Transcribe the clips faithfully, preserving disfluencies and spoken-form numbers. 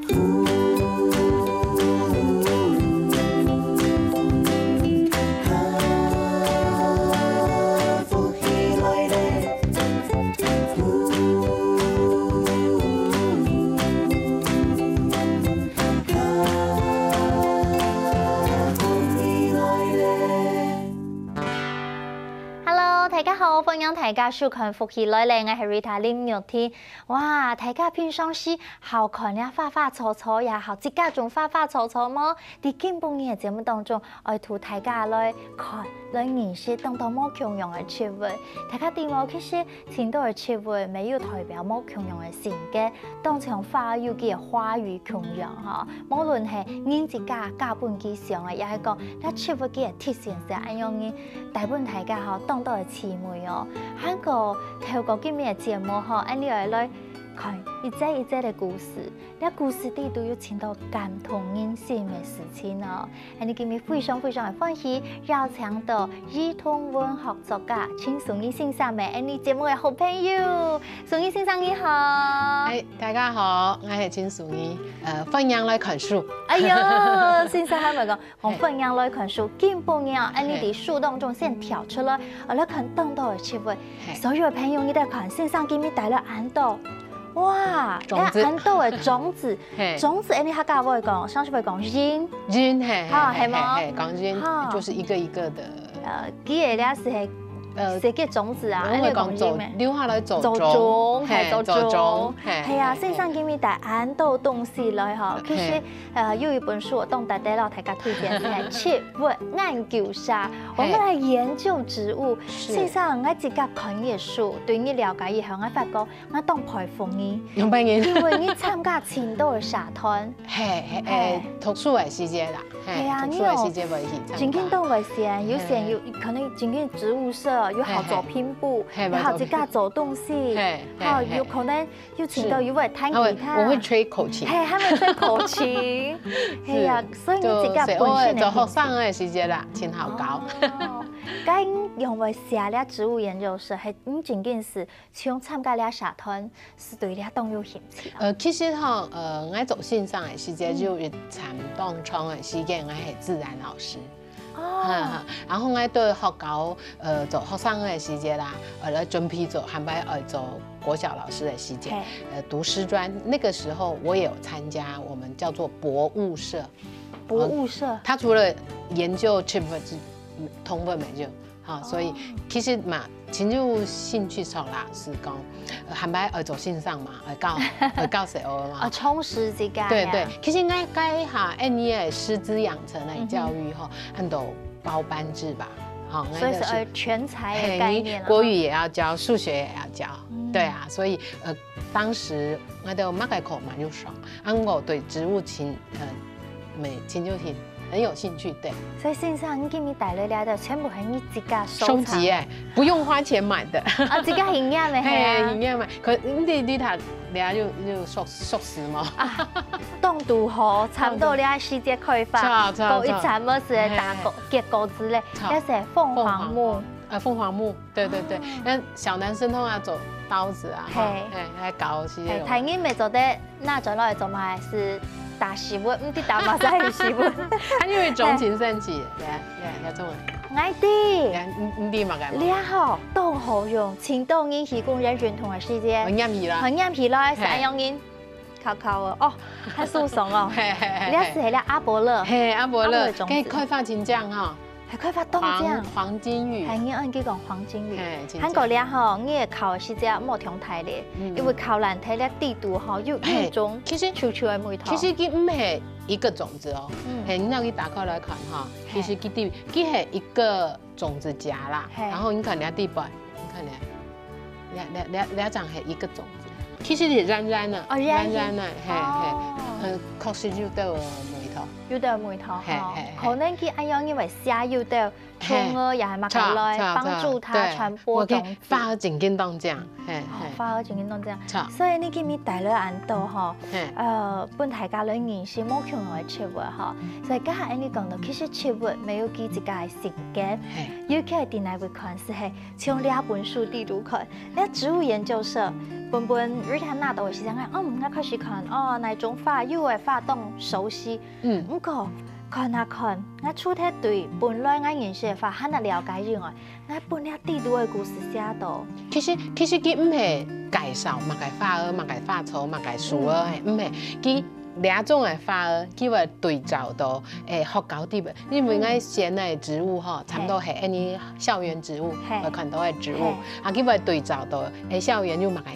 福氣來了。Hello，大家好，歡迎大家收看《福氣來了》，𠊎係Rita林玉婷。哇，大家平常時好看這花花草草也好，自家種花花草草無？在今晡日个節目當中，愛同大家來看，來認識當多無共樣个植物。大家知無？其實 盡多个植物乜有代表無共樣个性格，當像花有佢个花語共樣吼。無論係人自家加分佢想个，也係講這植物佢个特性係恁樣个，帶分大家吼當多个趣味哦。還過透過今日个節目吼，恁樣來來看一隻一隻个故事。 這故事裡肚有盡多感動人心个事情哦。恁呢今日非常非常个歡喜，邀請到兒童文學作家秦淑儀先生，乜恁呢節目个好朋友。淑儀先生你好。哎，大家好，𠊎係秦淑儀，呃，歡迎來看書。哎喲，先生還會講，哦，歡迎來看書。今晡日啊，恁呢在書當中先挑出來，呃，來看當多个植物。所有个朋友，你來看，先生今日帶來恁多。 哇，種子。恁多个種子，種子，恁呢客家話講，常常會講因，因，係，哈，係無？係，講因，就是一個一個的。呃，佢个這係，呃，係个種子啊，𠊎會講走，留下來走種，走種，係，走種，係啊，先生今日帶恁多東西來吼，其實，呃，有一本書𠊎當值得摎大家推薦，係植物研究社。我們來研究植物，先生，𠊎自家看你个書，對你了解以後，𠊎發覺 𠊎當佩服你，因為你參加盡多个社團。係，係，讀書个時節啦，係啊，讀書个時節會去參加。真經當會選，有選有可能真經植物社，有好做拼布，有好自家做東西，係，係，有可能有盡多有會彈吉他，𠊎會吹口琴，係，還會吹口琴，係啊，所以你自家本身个做學生个時節啦，盡好搞。該用會寫了植物研究社，係，你真經係 像參加這社團，係對這當有興趣啊？呃，其實吼，呃，𠊎做先生个時節就有一站當長个時間，𠊎係自然老師。哦，然後𠊎對學校，呃，做學生个時節啦，呃，來準備做，還愛做國小老師个時節，呃，讀師專。那個時候我也有參加我們叫做博物社。博物社，它除了研究植物之，動物沒有， 哈，所以其實嘛，真有興趣想啦，係講，呃，還愛做先生嘛，愛教，愛教小學嘛。啊，充實自家。對對，其實𠊎該下恁呢个師資養成个教育吼，安到包班制吧，哈，所以係全才个概念啦。國語也要教，數學也要教，對啊，所以呃，當時𠊎都麼个課嘛有上，啊，𠊎對植物真，呃， 沒，真有興，很有興趣，對。所以先生，你今日帶來這兜全部係你自家收集个，不用花錢買的。啊，自家興趣个，係啊。係，興趣嘛。可你你讀了就就熟熟識嘛。啊，當堵好，差不多這時節開花，著著著，過一站麼个打果結果之類，這係鳳凰木。鳳凰木。 呃，鳳凰木，對對對，那小男生通常走刀子啊，哈，係，係，來搞些。大人乜做得拿轉來做嘛，係打食物，毋知打麼个係食物。它因為種群升級，對啊，對啊，要這麼，𠊎知，你你知麼个？這吼，當好用，盡多人去公園運動个時節，很黏起來，很黏起來，係恁樣人。 烤烤哦，哦，還受傷哦。係係係，這係該阿波樂，係阿波樂，可以開發成這樣哈，還開發當靚，黃金雨，還你按佢講黃金雨，還過這吼，你个烤个時節莫忒大咧，因為烤爛忒了底肚吼，有有種其實臭臭个味道。其實佢毋係一個種子哦，係你拿去打開來看哈，其實佢底佢係一個 種子莢啦，然後你看這底背，你看這，這這這這張係一個種子，其實也軟軟个，哦，軟軟个，係係，嗯，確實有兜味道，有兜味道，係係，可能佢恁樣因為寫有兜蟲仔也係麼个來幫助佢傳播種子。花仔真緊當靚，係，係。花仔真緊當靚。所以你今日帶來恁多吼，係，呃，分大家來認識無共樣个植物吼。所以剛才你講到，其實植物乜有佢自家个性格，係，尤其係在哪位看，係像這本書裡肚看， 該植物研究社，本本Rita拿到个時間，哦，𠊎開始看，哦，哪種花，有个花當熟悉。嗯。毋過，看啊看，𠊎除忒對本來𠊎認識个花還較了解以外，𠊎分這裡肚个故事寫到。其實，其實佢毋係介紹麼个花仔、麼个花草、麼个樹仔，毋係，佢 這種个花仔，佢會對照到，欸，學校裡背，因為𠊎選个植物吼，差毋多係恁呢校園植物，會看到个植物，啊，佢會對照到，欸，校園有麼个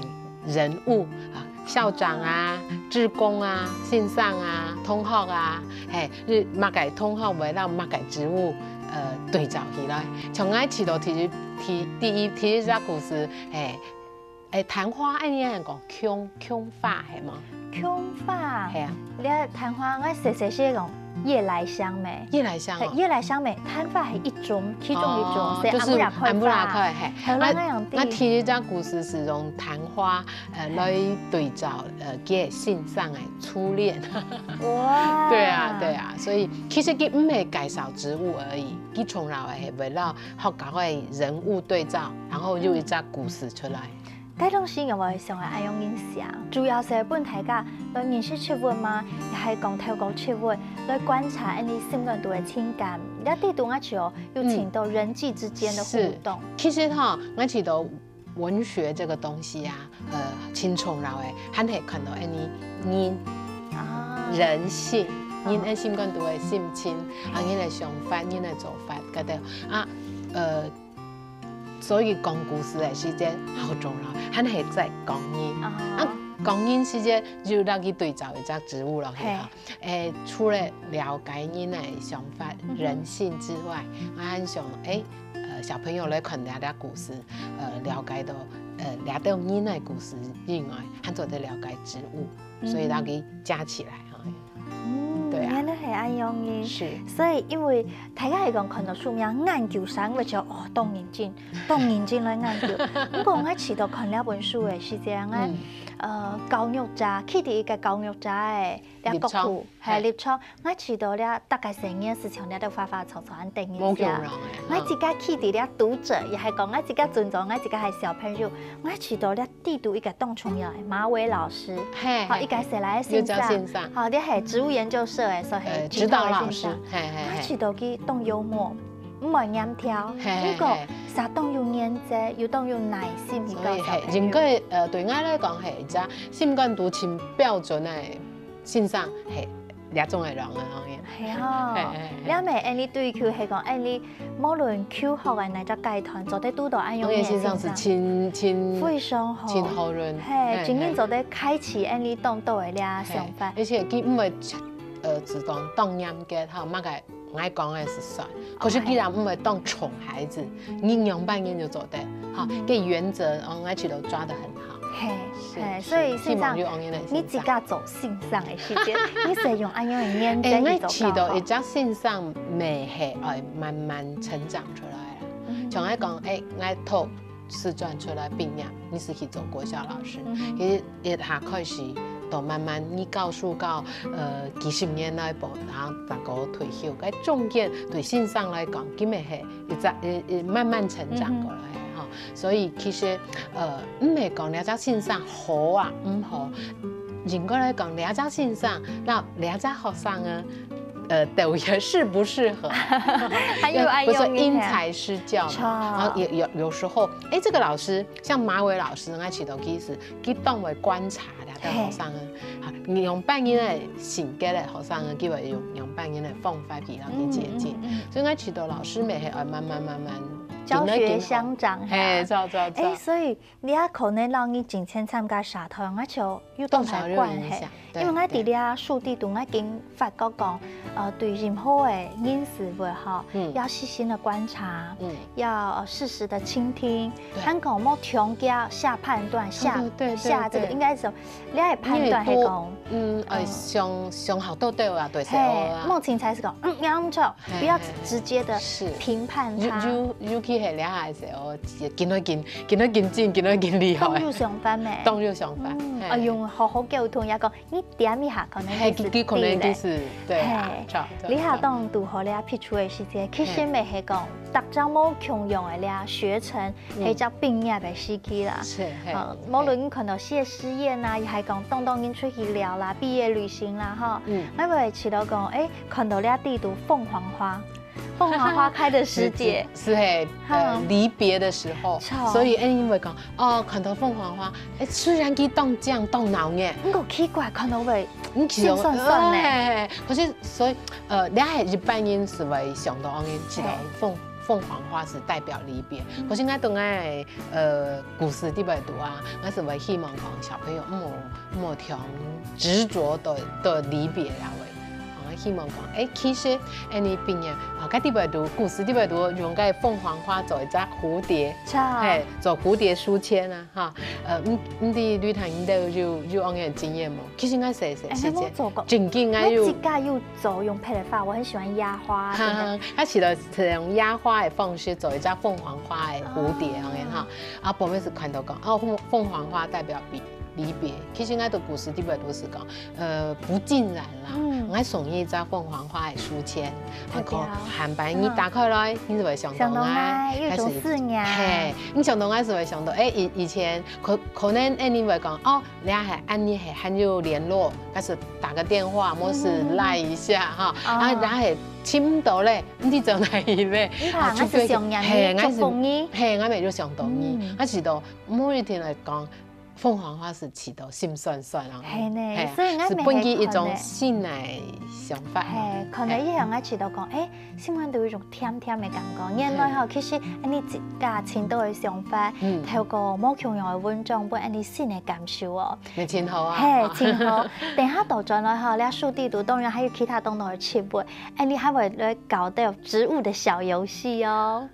人物啊，校長啊、志工啊、先生啊、同學啊，係，麼个同學會摎麼个植物，呃，對照起來。像𠊎試著第一，第，第一，第一隻故事，係， 欸，桐花，恁呢人講芎，芎花係無？芎花。係啊。這桐花，𠊎細細時講夜來香味。夜來香哦。係，夜來香味，桐花係一種，其中一種，哦，係，就是阿姆拉開花。阿姆拉開，係。係，𠊎，𠊎用第一。𠊎第一隻故事係用桐花，呃，來對照，呃，佢个先生个初戀。哇。對啊，對啊，所以其實佢毋係介紹植物而已，佢重要个係為了學校个人物對照，然後有一隻故事出來。 該東西𠊎會想愛恁樣認識啊，主要係分大家來認識植物嘛，也係講透過植物來觀察恁呢心肝肚个情感。這裡肚𠊎就有尋到人際之間的互動。是，其實吼，𠊎試著文學這個東西啊，呃，盡重要个，還係看到恁呢人，啊。人性，人个心肝肚个心情，啊，人个想法，人个做法，對不對？啊，呃， 所以講故事个時節好重要，還係在講人。啊。啊，講人時節就摎佢對照一隻植物落去哈。欸，除了了解人个想法、人性之外，𠊎還想，欸，呃，小朋友來看這隻故事，呃，了解到，呃，這兜人个故事以外，還做得了解植物，所以摎佢加起來哈。 嗯，對啊。原來係恁樣个。是。所以因為大家係講看到樹名，研究生會覺得，哦，當認真，當認真來研究。毋過𠊎試著看這本書个時節，𠊎，呃，教育者，企在一個教育者个這角度，係立場，𠊎試著這大概細人个時節，這兜花花草草恁得人惜。無共樣个，𠊎自家企在這讀者，也係講𠊎自家尊重，𠊎自家係小朋友，𠊎試著這 裡肚一個當重要个馬偉老師，係，好，係，一個係來个先生，先生。好，這係植物研究社个，所以係指導个先生。係，係，係。𠊎試著佢當幽默，毋會黏條，係，係，毋過，係，煞當有原則，又當有耐心去教小朋友。所以，係，應該，呃，對𠊎來講，係一隻心肝肚盡標準个 先生，係，這種个人啊，當然。係哦，係，係，係。這乜恁呢對佢係講，恁呢無論求學个哪隻階段，做得堵著恁樣个先生，當然先生係盡，盡，非常好，盡好人，係，係，真正做得開啟恁呢當多个這想法。係，而且佢毋會，呃，自動當嚴格，哈，麼个 𠊎講个係算，可是既然毋會當寵孩子，你仰般人就做得，哈，該原則，哦，𠊎試著抓得很好。係，係，所以先生，你自家做先生个時節，你係用恁樣个原則去做教學？欸，𠊎試著一隻先生乜係愛慢慢成長出來啦。像𠊎講，欸，𠊎讀 師專出來畢業，你係去做國小老師。其實一下開始到慢慢你教書教，呃，幾十年來，然後大家退休，該中間對先生來講，根本係一隻，一，一慢慢成長過來，哈。所以其實，呃，毋係講這隻先生好啊，毋好，應該來講，這隻先生，摎這隻學生啊，呃，到底適不適合？還有愛用，不是因材施教嘛。然後也有，有時候，欸，這個老師 像馬偉老師，𠊎試著佢係，佢當會觀察這兜學生啊，哈，仰般人个性格个學生啊，佢會用仰般人个方法去摎佢接近。所以𠊎試著老師乜係愛慢慢慢慢教學相長，嘿，著著著。欸，所以你也可能讓你進前參加社團，我就有當大關係。多少有影響，對，因為我在這書底肚，我已經發覺講，呃，對任何的人事物吼，嗯。要細心的觀察，嗯。要，呃，適時的傾聽，對。還講莫強調下判斷，下，對，對，對，下這個，對。應該是說，你愛判斷，你會多，係講，嗯，欸，嗯。想，想好多對啊，對，係，係啊。莫凊彩係講，嗯，你毋著， 嘿，不要直接的，嘿，嘿。是。評判他。尤，尤，尤其係這下个時候，緊來緊，緊來緊進，緊來緊厲害。當有想法咩？當有想法，嗯，嘿。哦，用好好溝通，也講，你點一下，可能嘿，就是佢，佢可能就是，對。對啊，嘿，著，著，你下當堵好這必出的時節，其實嘿。乜係講，逐隻無共樣的這學程，嗯。係隻畢業的時期啦。是，嘿，呃，嘿。無論你看到寫實驗啊，也係講當當人出去尞啦，畢業旅行啦，吼。嗯。𠊎會試著講，欸， 看到這底肚鳳凰花，鳳凰花開的時節。是，是，是嘿，呃，哈。離別的時候，著。所以，欸，因為講，哦，看到鳳凰花，欸，雖然佢當靚當鬧熱，毋過奇怪，看到會嗯，其實心酸酸呢。欸，可是，所以，呃，你係一般人係會想到，哦，其實嘿。鳳，鳳凰花係代表離別。嗯。可是𠊎對𠊎个，呃，故事裡背肚啊，𠊎係會希望講小朋友，嗯， 無忒執著對，對離別啊喂。啊，希望講，欸，其實，欸，你畢業，啊，該裡背肚，故事裡背肚，用該鳳凰花做一隻蝴蝶，著。嘿，做蝴蝶書籤啊，哈。呃，毋，毋知綠潭你兜有，有恁樣个經驗無？其實𠊎細細欸，時節，𠊎無做過。正經𠊎有。𠊎自家有做，用別个花，我很喜歡壓花，哈，等等。𠊎試著係用壓花个方式做一隻鳳凰花个蝴蝶，啊。恁樣哈。啊，後尾係看到講，哦，鳳，鳳凰花代表離 離別。其實𠊎个故事裡背肚係講，呃，不盡然啦。嗯。𠊎送你一隻鳳凰花个書籤，對啊。還可，下擺你打開來，嗯。你就會想到𠊎，想到𠊎，有種思念。開始，嘿，你想到𠊎係會想到，欸，以，以前可，可能，欸，你會講，哦，你還，恁樣還，還有聯絡，開始打個電話，或是嗯。LINE一下哈，哦。啊，然後還尋毋到咧，你走哪去咧？你看，啊，就會，𠊎係想念你，嘿，𠊎係，祝福你。嘿，𠊎乜就想到你，嗯。啊，係到某一天來講， 鳳凰花係試著心酸酸啊。係呢，嘿啊，所以𠊎係分佢一種新个想法。嘿，可能一下𠊎試著講，欸，心肝肚有一種甜甜个感覺。原來吼，嘿。其實恁樣自家尋到个想法，嗯。透過無共樣个文章，分恁樣新个感受哦。乜真好啊。嘿，真好。等下倒轉來吼，這書底肚當然還有其他當多个植物，恁樣還會來搞到植物的小遊戲哦。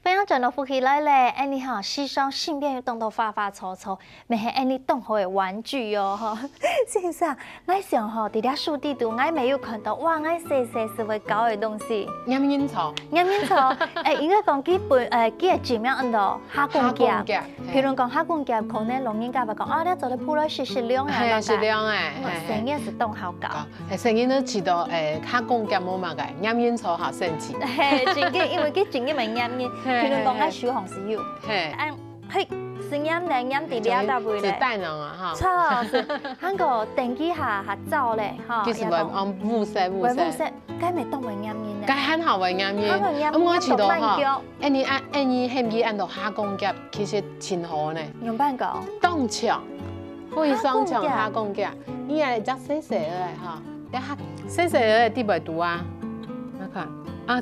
歡迎轉到福氣來了，恁樣吼，時常身邊有當多花花草草，乜係恁樣當好个玩具哦，吼。先生， 𠊎想吼，在這書底肚，𠊎乜有看到，哇，𠊎細細時會搞个東西。黏人草。黏人草，欸，應該講佢本，呃，佢个真名安到蝦公夾。蝦公夾，嘿。譬如講蝦公夾，可能老人家會講，啊，你做得鋪來食，食涼啊，嘿，嘛个。食涼欸，嗯，嘿，嘿。細人係當好搞。搞，嘿，細人都知道，欸，蝦公夾無麼个，黏人草好神奇。嘿，真个，因為佢真个蠻黏人。嘿，譬如講，嘿，嘿。𠊎手項係有。嘿。啊 嘿，係黏咧，黏在這搭位咧。子彈哦，哈。著，係，還過電機下，下燥咧，哈，其實會，也講，嗯，烏色，烏色。會烏色，該乜當會黏人呢。該還好會黏人。還會黏人，嗯，𠊎試著哈，黏到半腳。恁樣啊，恁樣喊佢安到蝦公夾，其實真好呢。用半腳。當強，非常強蝦公夾。蝦公夾。你愛一隻細細个哈，一下細細个裡背肚啊，你看啊，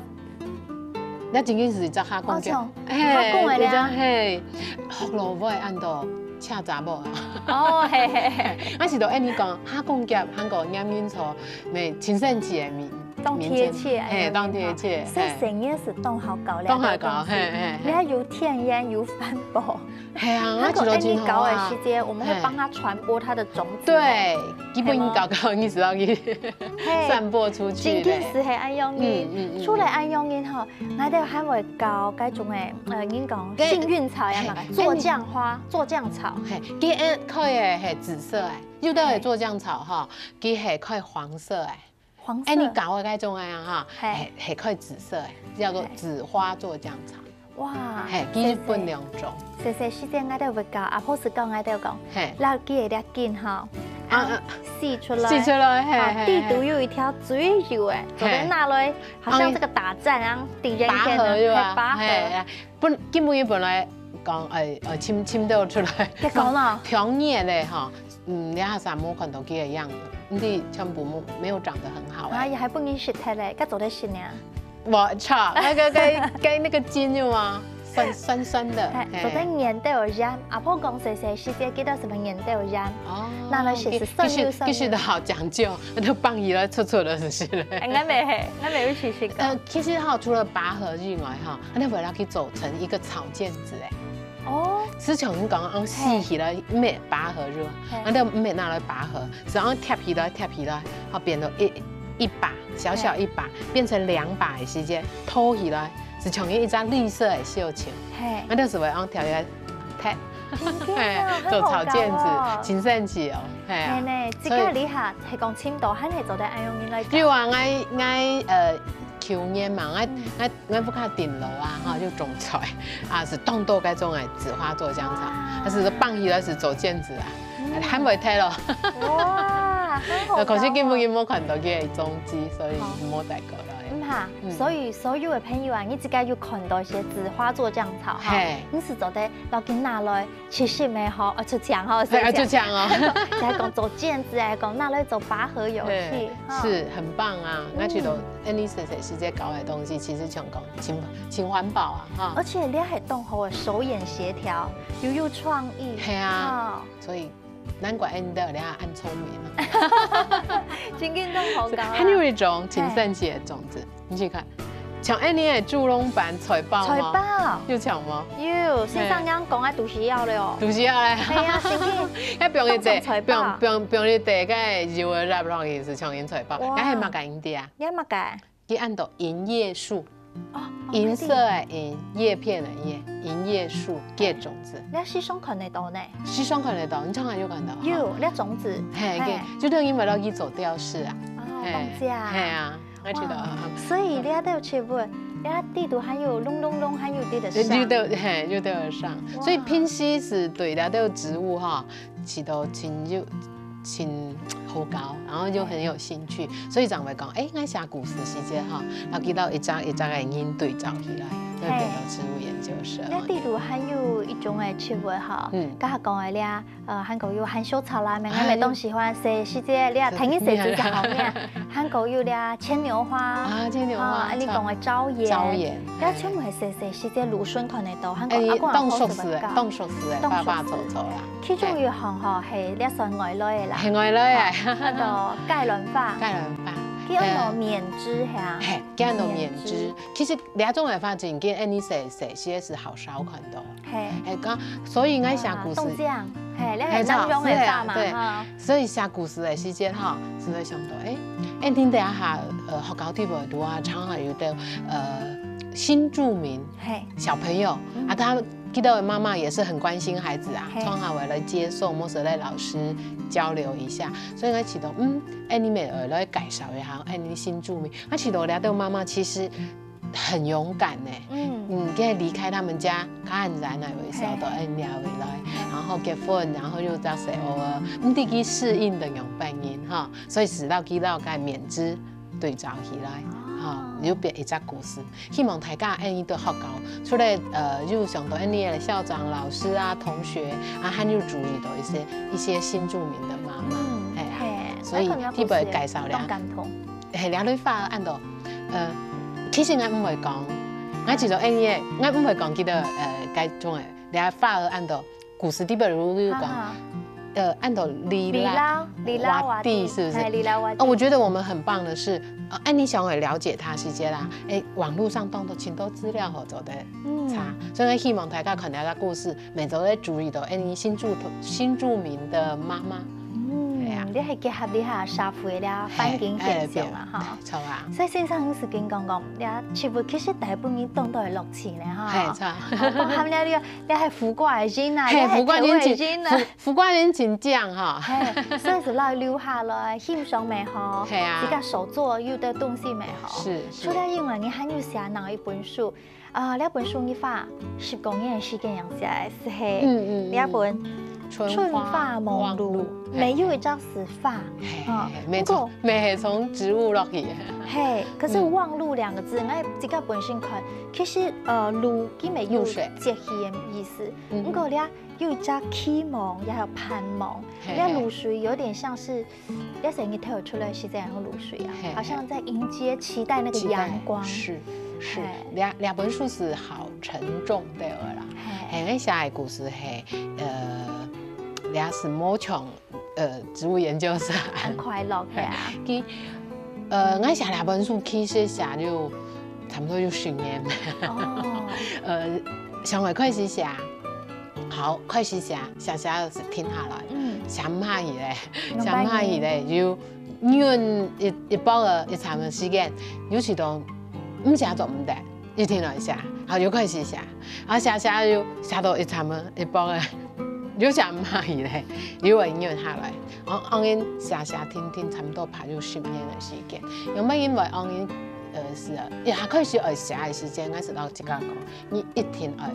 該正經係一隻蝦公夾。哦，像，嘿，蝦公个咧。一隻，嘿，福佬會安到赤查某啊。哦，嘿，嘿，嘿。𠊎試著恁樣講，蝦公夾，還過黏人草，乜真神奇个名，當貼切，名稱。嘿，當貼切，嘿。細細人係當好搞个東西。當好搞，嘿，嘿，嘿。你看有田園，有番婆。 係啊，還過𠊎試著真好啊。恁樣搞个時節，我們會幫它傳播它的種子。嘿。對，基本搞搞，你知道去嘿。散播出去咧。真經係恁樣个。嗯，嗯，嗯。除了恁樣个吼，𠊎兜還會搞該種个，呃，人講對。幸運草呀嘛，嘿。做醬花、做醬草。嘿，佢，呃，可以，嘿，紫色欸，有兜个做醬草哈，嘿。佢係可以黃色欸。 黃色。欸，你搞个該種个啊，哈，嘿。係，係可以紫色个，叫做紫花做醬草。哇，嘿，佢係分兩種。細細時節𠊎兜會搞，阿婆係教𠊎兜講，嘿。摎佢个粒根吼，啊，啊，啊，撕出來，撕出來，嘿，啊，嘿，嘿。底肚有一條最幼个，做得拿來，嘿。好像這個打蛋啊，抵人天啊，拔河，對吧？嘿，拔河。嘿，本，根本佢本來講，哎，呃，尋，尋到出來。結果呢？當熱咧吼，嗯，這下儕無看到佢个樣子，你全部無，沒有長得很好啊，哎。也還分人食忒咧，該做得食呢？無錯，那個，該，該那個筋有嗎？酸，酸酸的，哎，嘿。做得研究一下，阿婆講細細時節記得什麼研究一下。哦，拿來食，是酸又酸的。其實，其實都好講究，那就放起來脆脆的，是不是？哎，𠊎沒，𠊎沒有去吃過。呃，其實哈，除了拔河以外哈，那回來可以做成一個炒楝子，哎。 哦。係像你講，用洗起來，毋係拔河係無？嘿。啊，你毋係拿來拔河，係用貼起來，貼起來，好變成一，一把，小小一把，變成兩把个時節，托起來，係像一隻綠色个繡球。嘿。啊，就是會用貼起來，貼。真的哦，嘿，做炒楝子，很好搞哦。真神奇哦，嘿啊。嘿呢，這個厲害，係講深度，還係做得恁樣來搞。有啊，𠊎，𠊎，呃，舊年嘛，𠊎，𠊎 𠊎屋下頂樓啊，哈，就種菜，啊，係當多該種个紫花做醬草，哇。但係放起來係做楝子啊，嗯。還袂忒咯。哇，很好搞哦。可惜今晡日無看到佢个蹤跡，所以無帶過來。毋怕，嗯。所以所有个朋友啊，你自家有看到一些紫花做醬草哈，嘿。你係做得摎佢拿來 七十个吼，呃，出獎吼，哎，啊，出獎哦。就係講做楝子，講拿來做拔河遊戲，嘿，哈。係，很棒啊。嗯。𠊎覺得恁樣細細時節搞个東西，其實像講真，真環保啊，哈。而且你還當好个手眼協調，又有創意，係啊，哈。所以難怪恁多人恁聰明啊。真正當好搞啊。還有一種真神奇个種子， 你去看，像恁樣个豬籠粄菜包嗎？菜包。有像嗎？有，先生恁樣講个肚屎枵了哦。肚屎枵咧。哎呀，真的。愛放一隻，當像菜包。放，放，放一隻該油个落落去係像人菜包，哇。該係麼个名字啊？該麼个？佢安到銀葉樹。哦，哦，銀色个銀，葉片个葉，銀葉樹，該種子。該時常看得到呢。時常看得到，你常常有看到哈？有，該種子。嘿，嘿。就等於為了去做吊飾啊。哦，嘿，放假啊。嘿啊。 𠊎知道。哇，所以這兜植物，這底肚還有隆隆隆，還有得得上。有得，嘿，有得得上。哇。所以平時係對這兜植物哈，起到真有，真好搞，然後又很有興趣，所以正會講，欸，𠊎寫故事時節哈，然後去到一隻一隻个人對照起來，就變到植物研究社。嘿。這底肚還有一種个植物哈，嗯。剛才講个這 呃，還過有含羞草啦，𠊎乜當喜歡，細時節這，聽你細時節好命。還過有這牽牛花，啊，牽牛花，啊，你講个朝顏，朝顏，這全部係細細時節路脣看得到，還過阿公阿婆係會搞。當熟事个，當熟事个，當熟事。爸爸走走啦。其中有一項吼，係這算外來个啦。係外來个。啊，該个雞卵花。雞卵花。佢安到面枝係啊？嘿，佢安到面枝。面枝。其實這種个花真經，恁樣細細時節係好少看到。 嘿。嘿，講，所以𠊎寫故事。啊，當靚，嘿，你係南洋个花嘛，嘿，哈。所以寫故事个時節哈，就會想到，欸，欸，恁樣下，呃，學校底背肚啊，常常有的，呃，新住民，嘿。小朋友，嗯。啊，他，佢个媽媽也是很關心孩子啊，嘿。常常會來接送，或者來老師交流一下。所以𠊎試著，嗯，欸，你乜愛來介紹一下，欸，你新住民。啊，試著這兜媽媽其實 很勇敢呢。嗯。嗯，佢離開他們家，較遠啊，有一首都恁樣回來，嘿。然後結婚，然後又到社會啊，毋知佢適應得仰般呢，哈，所以使到佢摎該面子對照起來，哦。哈，又變一隻故事。希望大家恁樣到學校，除了，呃，有想到恁樣个校長、老師啊、同學啊，還有注意到一些，一些新住民的媽媽，嗯，嘿，嘿，所以特別介紹了。當感動。 嘿，這類花恁多，呃，其實𠊎毋會講，𠊎只做恁樣，𠊎毋會講佢个，呃，該種个，這花恁多，故事底背有有講，哈哈。呃，恁多里拉，里拉，里拉瓦蒂，瓦蒂，是不是？哎，里拉瓦蒂。哦，我覺得我們很棒的是，呃，哎，你想要了解它時節啦，哎，網路上當多，盡多資料好做得查，嗯。所以希望大家看這个故事， 每週會注意到，哎，你新住，新住民的媽媽。嗯，係啊。這係結合這下社會个環境現象啊，哈。嘿，哎，對，著啊。所以先生，你係緊講講，這植物其實大部分人當多係樂趣呢，哈。嘿，著。哦，講含了這，這係苦瓜个仁啊，嘿，這係苦瓜仁真，豆仔仁啊。苦，苦瓜仁真靚哈。嘿，所以係愛留下來欣賞乜好，嘿啊。自家手做有个東西乜好。是，是。除了以外，你還有寫哪一本書？ 啊，這本書你花十過年个時間樣寫个，係嘿。嗯，嗯，嗯。這本，春花望露，望露，嘿，沒有一隻字花。嘿，哦，嘿，嘿，沒錯，不過，沒，係從植物落去。嘿，可是望露兩個字，嗯。𠊎自家本身看，其實，呃，露，佢乜有露水。節氣个意思。嗯哼。不過咧，有一隻期望，也有盼望。嘿，這露水有點像是，嘿。這係日頭出來時節，然後露水啊，嘿，好像在迎接、期待那個陽光。期待，是，是。嘿。這，這本書係好沉重，對了啦。嘿。嘿，𠊎寫个故事，嘿，呃，這係無像 呃，植物研究社恁快樂个啊。佢，呃，𠊎寫這本書其實寫就差不多有十年。哦。呃，上回開始寫，好，開始寫，寫寫就停下來，嗯。寫毋下去咧，寫毋下去咧，就忍一，一包个一長个時間，有時都毋寫做毋得。 一定愛寫，然後又開始寫，然後寫寫又寫到一站啊，一百个，又寫毋下去咧，又會忍下來。哦，恁樣寫寫停停，差不多排有十年个時間。因為因為恁樣，呃，係啊，一下開始愛寫个時間，𠊎係摎自家講，你一定愛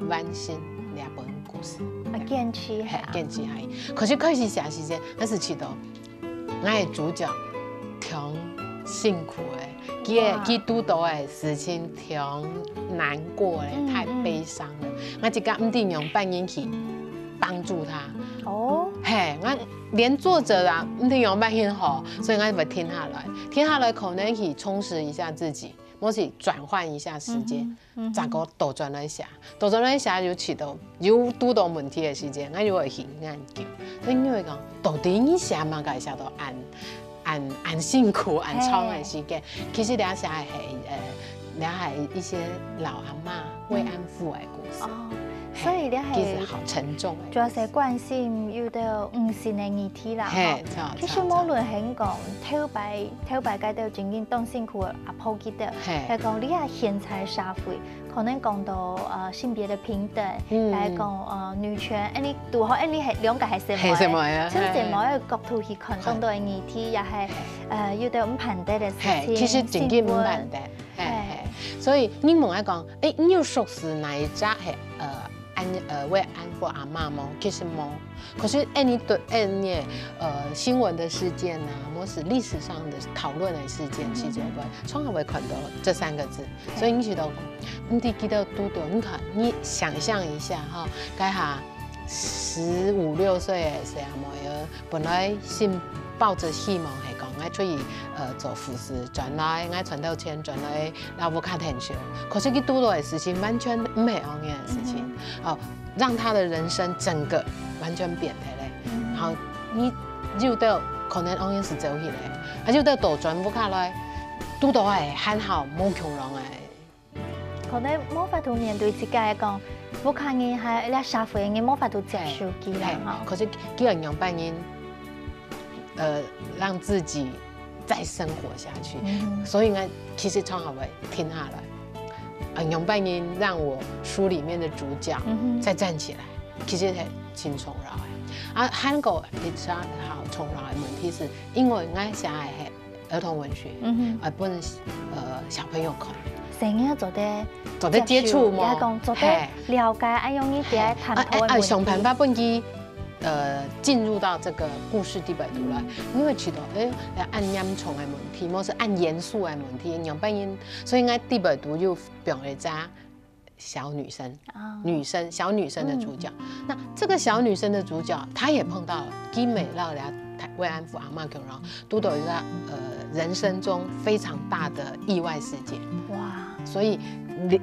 完成這本故事。啊，堅持下。嘿，堅持下去。可是開始寫時間，𠊎係試著 𠊎个主角忒辛苦咧，佢个，哇。佢堵到个事情忒難過咧，嗯，太悲傷了。嗯。𠊎自家毋知仰般人去幫助他。哦。嘿，𠊎連作者啊，毋知仰般人好，所以𠊎會停下來，停下來可能去充實一下自己，或是轉換一下時間。嗯哼。嗯哼。再過倒轉來寫，倒轉來寫有試著 有堵到問題个時間，𠊎又會去研究。所以你會講，到底你寫麼个寫到恁，恁，恁辛苦、恁長个時間？嘿。其實這寫个係，呃，這係一些老阿嬤慰安婦个故事。嗯。哦，嘿，所以這係其實好沉重个故事。主要係關心有兜女性个議題啦，嘿，吼。著，其實無論係講，著，著。頭擺，頭擺該兜正經當辛苦个阿婆佢兜，嘿。來講，你看現在社會， 可能講到，呃，性別的平等，嗯。來講，呃，女權，恁樣堵好，恁樣係兩個係細妹，係細妹啊，從細妹个角度去看當多个議題，嘿。也係，呃，有兜毋盼得个事情，嘿，其實正經毋盼得，新聞。嘿，嘿。嘿。所以你問𠊎講，誒，你有熟識哪一隻係，呃，安，呃，慰安婦阿嬤無？其實無。 可是恁樣對，恁樣，呃，新聞的事件啊，或是歷史上的討論的事件，嗯。其實會，常常會看到這三個字。對。所以你知道，你知，記得堵到，你看，你想像一下哈，該下十五六歲个細阿妹，本來心抱著希望係講，愛出去，呃，做護士，轉來，愛賺到錢，轉來 摎屋下𢯭手。可是佢堵到个事情完全毋係恁樣个事情，嗯哼。哦，讓他的人生整個完全變忒咧。嗯哼。然後你有兜可能恁樣就走去咧，啊，有兜倒轉屋下來，堵到个還好，無共樣个。可能無法度面對自家來講，屋下人還有這社會人無法度接受佢啦，嘿，吼。可是佢个樣般人，呃，讓自己 再生活下去。嗯哼。所以呢，其實常常會停下來，啊，仰般人讓我書裡面的主角，嗯哼。再站起來，其實係盡重要个。啊，還過一隻好重要个問題係，因為𠊎寫个係兒童文學，嗯哼。啊，分，呃，小朋友看。細人仔做得做得接觸嘛，接觸，也講做得，嘿。了解，恁樣你在探討个問題。嘿，啊，啊，想辦法分佢 呃，進入到這個故事裡背肚來，嗯。你會知道，誒，恁嚴重个問題，或是恁嚴肅个問題，仰般人，所以𠊎裡背肚有放一隻小女生，哦。女生，小女生的主角。嗯。那這個小女生的主角，她也碰到了，佢乜摎這慰安婦阿嬤共樣，堵到一個，呃，人生中非常大的意外事件。哇。所以，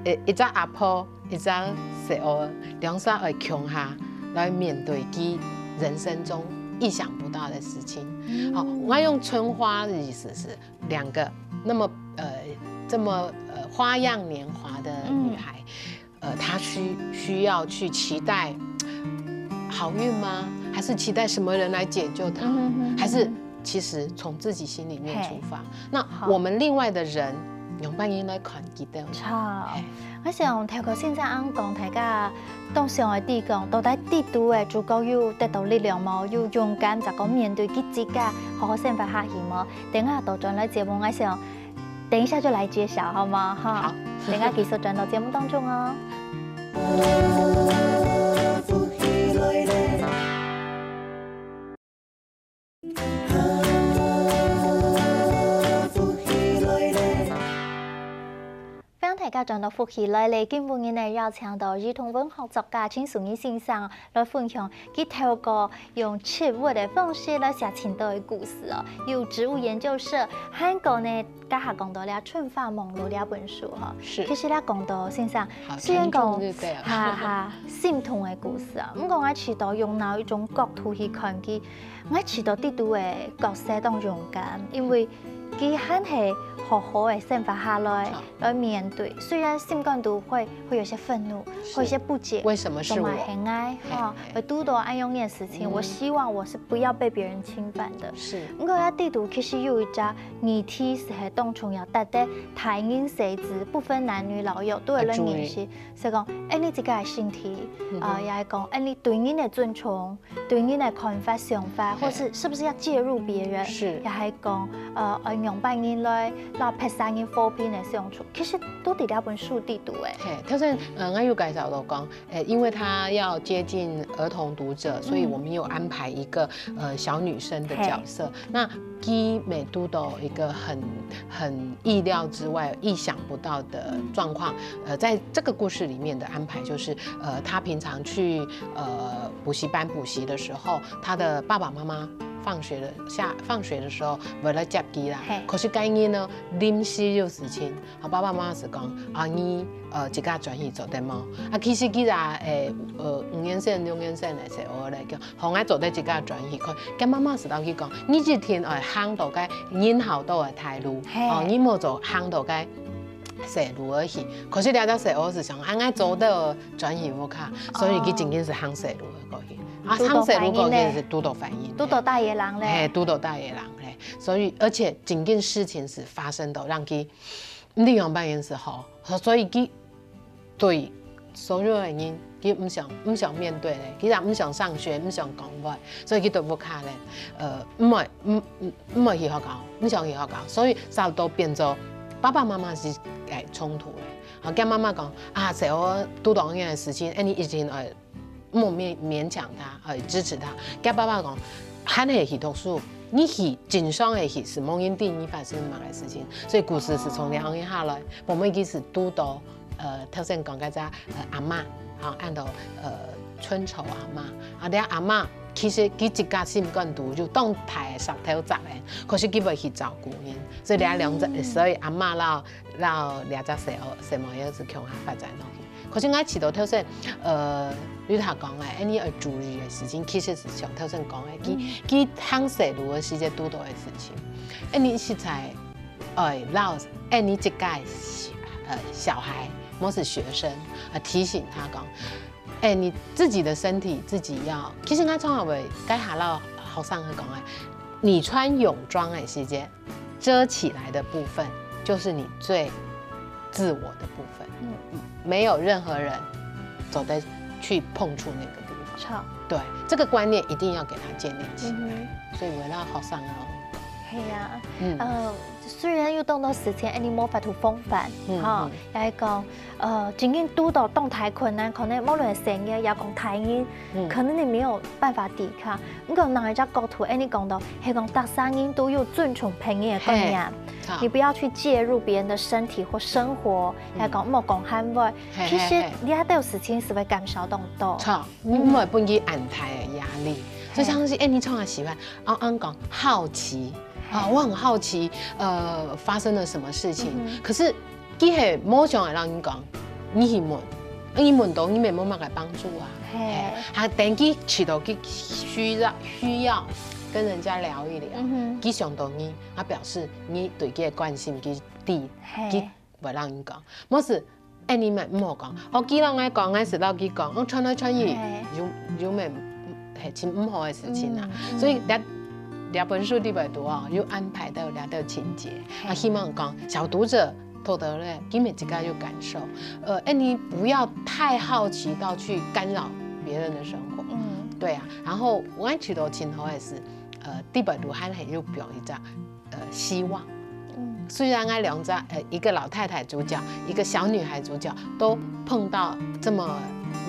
呃，一隻阿婆 一隻細阿，兩儕愛共下來面對佢人生中意想不到的事情。嗯。好，𠊎用春花的意思是兩個那麼，呃，這麼，呃，花樣年華的女孩，嗯。呃，她需，需要去期待好運嗎？還是期待什麼人來解救她？嗯哼哼哼。還是其實從自己心裡面出發？嘿。那我們另外的人，好。仰般人來看佢兜？好。嘿。 𠊎想透過先生恁講，大家當想愛知講，到底裡肚个主角有得到力量無？有勇敢，再過面對佢自家，好好生活下去無？等下倒轉來節目，𠊎想等一下就來揭曉，好嗎？哈。好。等下繼續轉到節目當中哦。家轉到福氣來了，今晡日呢邀請到兒童文學作家陳淑儀先生來分享佢透過用植物个方式來寫盡多个故事哦，有植物研究社，還過呢，這下講到了《春花夢露》這本書哈。是其實咧講到先生，好雖然講沉重就對了哈哈心痛个故事啊，毋過𠊎試著用另一種角度去看佢，𠊎試著裡肚个角色當勇敢，因為佢還係好好个生活下來，好來面對。雖然心肝肚會會有些憤怒，是會有些不解，為什麼是我做麼个係𠊎嘿哈，嘿會堵到恁樣个事情，嗯我希望我是不要被別人侵犯的。是毋過這裡肚其實有一隻議題係當重要，值得大人細子，不分男女老幼，都有人認識。所以講，哎，你自家个身體，啊，也係講，哎，你對人个尊重，對人个看法、想法，或是是不是要介入別人，是也係講，呃，呃，用別人來，讓別儕人和平个相處。其實都在這本書裡肚誒。嘿，頭先，呃，我有介紹到講，呃，因為他要接近兒童讀者，所以我們有安排一個呃小女生的角色。那佢乜堵到一個很很意料之外、意想不到的狀況。呃，在這個故事裡面的安排就是，呃，他平常去呃補習班補習的時候，他的爸爸媽媽放學的下放學的時候會來接佢啦。嘿可是該日呢，臨時有事情，啊，爸爸媽媽係講，啊，你呃自家轉去做得無？啊，其實佢啊，誒，呃，五年生、六年生个時候來講，好，𠊎做得自家轉去。可，該媽媽係同佢講，你一定愛行到該人行到个大路，嘿哦，你莫做行到該細路而去。可是這隻細路係想，啊，𠊎做得轉去屋下，所以佢真正係行細路个過去。啊，堵到行細路過去壞人呢係堵到壞人呢，堵到大野狼嘿，咧。堵到大野狼咧。所以，而且整件事情是發生到讓佢，你兩半人是好，所以佢對所有的人，佢毋想毋想面對咧，佢也毋想上學，毋想講話，所以佢對屋下咧，呃，毋會毋毋毋會去學校，毋想去學校，所以差不多變做爸爸媽媽是誒衝突咧。好，跟媽媽講啊，細路堵到恁樣个事情，哎，你一定愛莫勉勉強他，愛支持他。跟爸爸講，還係去讀書，你去正常个去，係無人知你發生麼个事情。所以故事係從這樣下來，我們一直堵到，呃，頭先講該隻呃阿嬤，好，安到呃春愁阿嬤，啊，這阿嬤其實佢自家心肝肚有當大个石頭砸咧，可是佢會去照顧人，所以這兩隻，所以阿嬤摎摎這隻細路細妹仔係共下發展落去。 可是𠊎試著頭先，呃，你頭講个，恁呢愛注意个事情，其實係像頭先講个，佢佢行細路个時節堵到个事情，恁呢實在，哎，老，恁呢這个，呃，小孩，或是學生，呃，提醒他講，哎，你自己的身體自己要，其實𠊎常常會該下摎學生去講个，你穿泳裝个時節，遮起來的部分就是你最自我的部分，嗯没有任何人走得去碰触那个地方。好，对，这个观念一定要给他建立起来。嗯所以我要好上哦。係啊，嗯呃，雖然有當多事情，哎，你無法度防範，嗯哈，也係講，呃，真正堵到當大困難，可能無論係細人也講大人，嗯可能你沒有辦法抵抗。毋過另一隻角度，哎，你講到，係講大家人都有尊重別人个觀念，好你不要去介入別人的身體或生活，也講莫講閒話。嘿其實嘿你這兜事情係會減少當多。錯，你毋會分佢恁大个壓力。所以像是，哎，你常常喜歡，哦，嗯，講好奇啊，我很好奇，呃，發生了什麼事情？可是，佢係無想要讓你講，你去問，你問到你也無麼个幫助啊。嘿嘿，還等佢試到佢需要需要跟人家聊一聊，嗯哼佢想到你，啊，表示你對佢个關心，佢知，嘿佢會讓你講。無係，哎，你們毋好講，哦，佢摎𠊎講，𠊎係摎佢講，哦，傳來傳去嘿，有有咩，係真毋好个事情啊。嗯所以這這本書裡背肚哦，有安排到這兜情節，啊，希望講小讀者讀到咧，佢們自家有感受。呃，哎，你不要太好奇到去干擾別人的生活。嗯對啊，然後𠊎試著真好个係，呃，裡背肚還係有放一隻，呃，希望。嗯雖然𠊎兩隻，呃，一個老太太主角，一個小女孩主角，都碰到這麼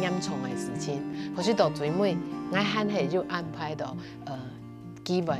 嚴重的事情，可是到最尾，𠊎還係有安排到，呃，機會，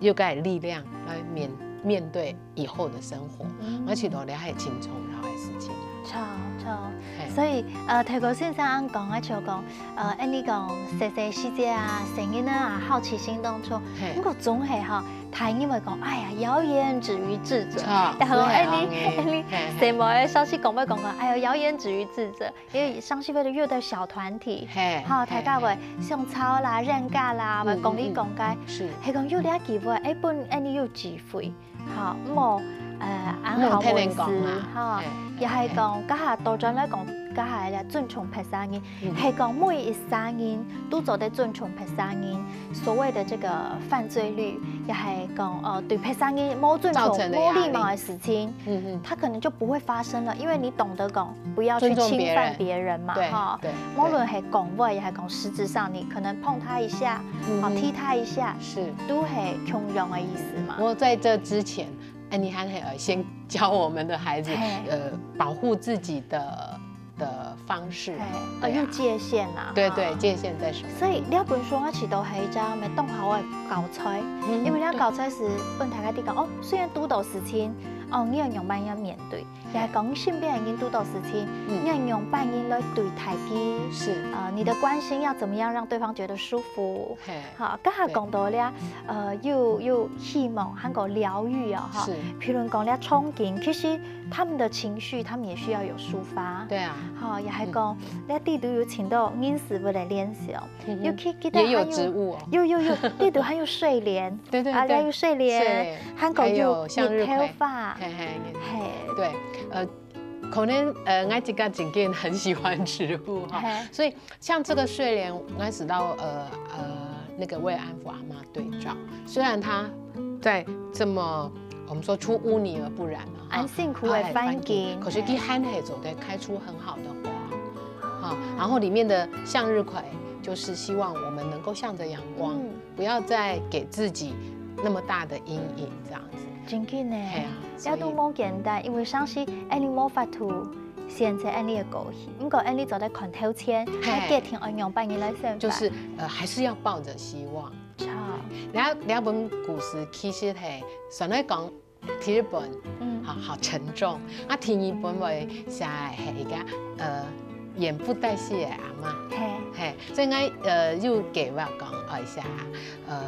有個力量來面面對以後的生活。嗯𠊎試著這係真重要的事情啊。著，著。嘿。所以，呃，頭先先生恁講啊，就講，呃，恁呢講，細細時節啊，細人仔啊，好奇心當重。嘿。毋過總係吼，大人會講，哎呀，謠言止於智者。著，然後，哎，你，所以啊，哎，你，嘿，嘿。細妹仔，上次講要講講，哎呀，謠言止於智者。 因為上次為了又在小團體，嘿，哈，大家會相吵啦、冤家啦，會講哩講該，是，係講有這機會，哎，分恁呢有機會，哈，莫，呃，恁好文字，莫聽人講啦，哈，嘿，也係講，嘿，加下倒轉來講，加下來尊重別儕人，嗯，係講每一儕人都做得尊重別儕人，所謂的這個犯罪率，也係講，呃，對別儕人無尊重、造成的壓力。無禮貌的事情，嗯哼，它可能就不會發生了，因為你懂得講， 不要去侵犯別人嘛，尊重別人，哈。對，對。無論係講話，也係講實質上，你可能碰他一下，嗯哼。好，踢他一下，是。都係共樣的意思嘛。不過在這之前，安妮還係先教我們的孩子，嘿。呃，保護自己的，的方式。嘿，對啊。呃，有界限啦，哈。對，對，界限在什麼地方？所以這本書啊，其實都係一張當好个教材，嗯，因為這教材係分大家知講，哦，雖然堵到事情，哦，你要仰般樣面對， 也係講身邊个人堵到事情，嗯。你愛仰般樣來對待佢，是。呃，你的關心要怎麼樣讓對方覺得舒服？嘿。好，剛才講到了，對。呃，又，又希望還有療癒哦，哈。是。譬如講了場景，其實他們的情緒，他們也需要有抒發。對啊。好，也係講，嗯。了裡肚有請到人事物來練習哦。嗯哼。尤其記得還有，也有植物哦。有，有，有，裡肚還有睡蓮。對，對，啊，對。還有睡蓮，睡蓮，還有，還有向日葵。日頭花。嘿，嘿，嘿。嘿。對，呃， 可能，呃，我自家真个很喜歡植物哈，嘿。所以像這個睡蓮，我想到，呃，呃，那個慰安婦阿嬤對照，雖然她在這麼，我們說出污泥而不染嘛，哈，恁辛苦个環境，哎，環境，可是佢還係做得開出很好的花，哈，然後裡面的向日葵，就是希望我們能夠向著陽光，嗯。 不要再給自己那麼大的陰影，這樣子。真个呢，嘿啊，所以這都無簡單，因為上次安妮無法度選擇安妮个過去，毋過安妮做得看頭前，嘿。還決定愛仰般樣來生活。就是，呃，還是要抱著希望。著。然後，這本故事其實係，算來講， 第一本，嗯。好，好沉重。啊，第二本會寫个係一個，呃，遠不在世个阿嬤。嘿。嘿，所以𠊎，呃，有計劃講，愛寫，呃，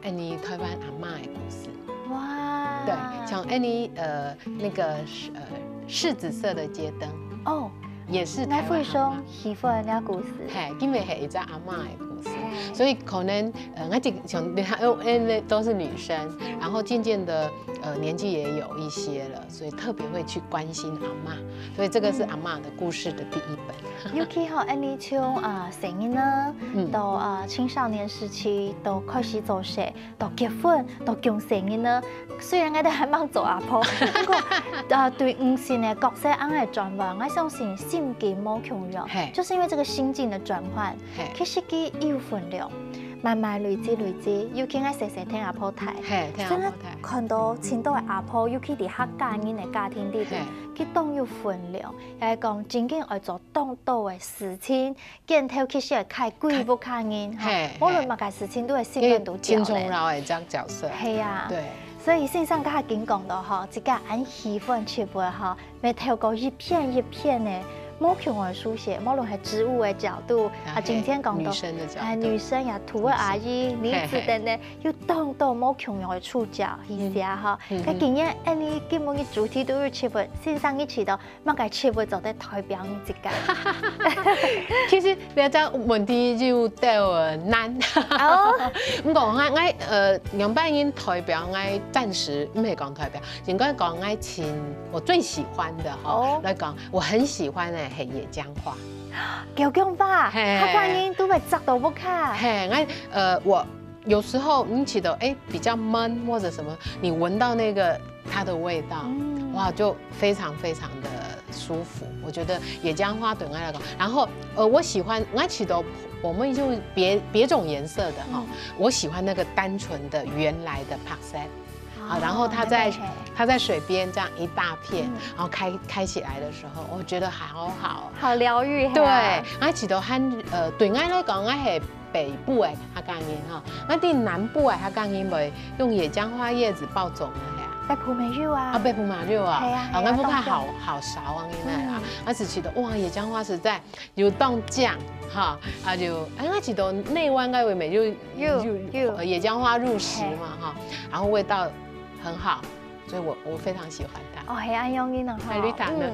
安妮台灣阿嬤个故事。哇。對，像安妮，呃，那個，呃，柿子色的街燈。哦。也是台灣阿嬤。𠊎非常喜歡這故事。嘿，因為係一隻阿嬤个故事。 是。所以可能，呃，𠊎就像你看，因為都是女生，然後漸漸的，呃，年紀也有一些了，所以特別會去關心阿嬤。所以這個是阿嬤的故事的第一本。尤其吼，恁呢從，呃，細人仔，嗯。到，呃，青少年時期，到開始做事，到結婚，到降細人仔，雖然𠊎兜還吂做阿婆，毋過，呃，對女性个角色恁樣个轉換，𠊎相信心境無共樣，嘿。就是因為這個心境的轉換， 嘿。其實佢有分量，慢慢累積累積，尤其𠊎細細聽阿婆大，嘿，聽阿婆大。所以𠊎看到盡多个阿婆，尤其在客家人个家庭裡頭，嘿。佢當有分量，也係講真經愛做當多个事情，肩頭其實愛㧡幾屋下人，吼，嘿，無論麼个事情都會信任到佢，盡重要个這樣角色。係啊，對。所以先生剛才緊講到吼，自家恁喜歡植物吼， 乜透過一片一片个無共个書寫，無論係植物个角度，啊，啊，嘿，今天講到，女生的角度。哎，女生呀，兔仔阿姨、女子等等，嘿，嘿。有當多無共樣个觸角去寫吼。嗯哼。嗯哼。該今日，哎，你今日个主題都有植物，先生你試著麼个植物做得代表你自家？其實這隻問題有兜難。哦。毋過𠊎，𠊎，呃，仰般形代表𠊎暫時毋係講代表， 應該講，𠊎盡，我最喜歡的吼，哦。來講，我很喜歡的，嘿，野薑花。野薑花，嘿。客家人都會摘到屋下。嘿，𠊎，呃，我有時候你覺得，哎，比較悶或者什麼，你聞到那個它的味道，嗯。哇，就非常非常的舒服。我覺得野薑花對我來講，然後，呃，我喜歡，𠊎覺得我們就別，別種顏色的哈，嗯。我喜歡那個單純的原來的白色。 啊，然後它在，哦，還沒，它在水邊這樣一大片，嗯。然後開，開起來的時候，我覺得好好。好療癒，對，哈。啊，其實還，呃，對𠊎來講，𠊎係北部个客家人吼，啊，在南部个客家人會用野薑花葉子包粽仔啊。北埔乜有啊。啊，北埔嘛有啊，係啊啊，係啊𠊎屋下當靚好好少啊，應該啦嗯，啊，只覺得哇，野薑花實在有當靚哈，啊就，啊，𠊎記得內灣該位乜有有有呃野薑花入食嘛哈，然後味道很好，所以我我非常喜歡它。哦，係恁樣个呢哈。哎，你談呢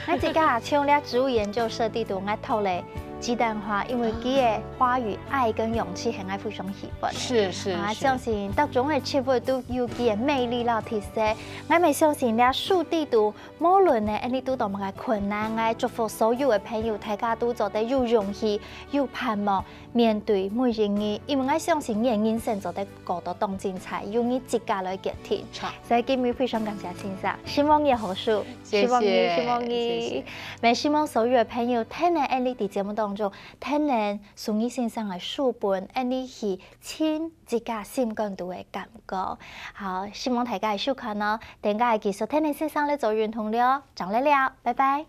嗯，𠊎自家像這植物研究社裡肚，𠊎讀了雞蛋花，因為佢个花語愛跟勇氣，係𠊎非常喜歡。是是是，啊，相信各種个植物都有佢个魅力啦特色。𠊎乜相信這書裡肚，無論呢，恁呢堵到麼个困難，𠊎祝福所有个朋友，大家都做得有勇氣、有盼望，面對每一日，因為𠊎相信你个人生做得過到當精彩，由你自家來決定。著所以今日非常感謝先生，希望你好書，謝謝希望你，希望你，謝謝也希望所有个朋友聽了恁呢在節目當中，聽了蘇怡先生个書本，恁呢去尋自家心肝肚个感覺。好，希望大家个收看哦，等下繼續聽了先生來做運動了，正來尞，拜拜。